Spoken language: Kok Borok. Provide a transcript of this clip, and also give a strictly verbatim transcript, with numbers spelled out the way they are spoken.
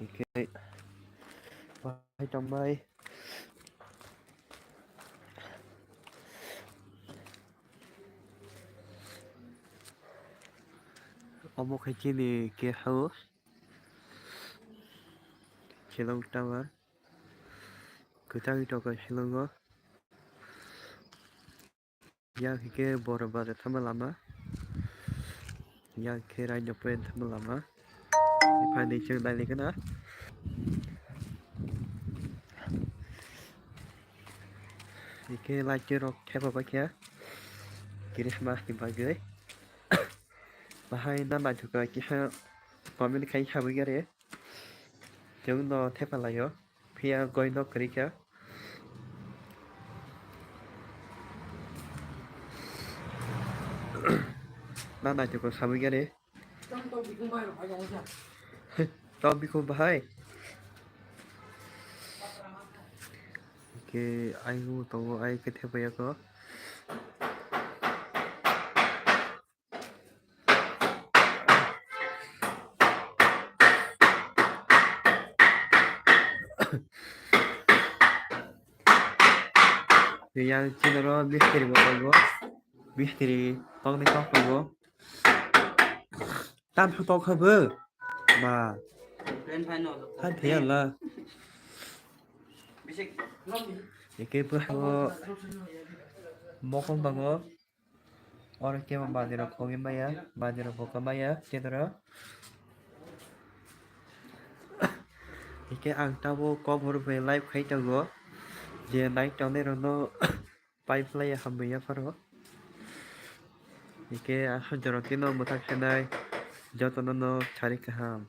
Hingke bahai tongbai. Omo khe chini guest house. Shillong Tower. Kwchangni tongkha Shillongo. Yang hingke Boro Bazar thangma lama. Yang khe Raino Point thangma lama. Phani chwng nailaikha na. Hingke light rok thepa paikha Christmas ni bagwi. Bahai na naithok kha kisa comment khai sabai gare. Chwng no thepa laio. Phiya goi no kwrwi kha. Na naithok kha sabai gare. Tong bikung bahai. Ke ai tongo, ai khe thepa ya kho. Yang chini oro mistri bo tongo. Mistri tongni kok tongo. Tam phu tok kha bo. Ma. Hai thia la. Eke bo mokol tongo. Oro kebo badi rok khogwi maya, badi rok bo kwmaya, kedro. Hingke ang tabuk kok borok bai live khai tongo, je nai tongnai rok no pai phlai ya hambai ya pharo. Hingke aswk jorok khe no mwthang khe nai joto no no sari kaham.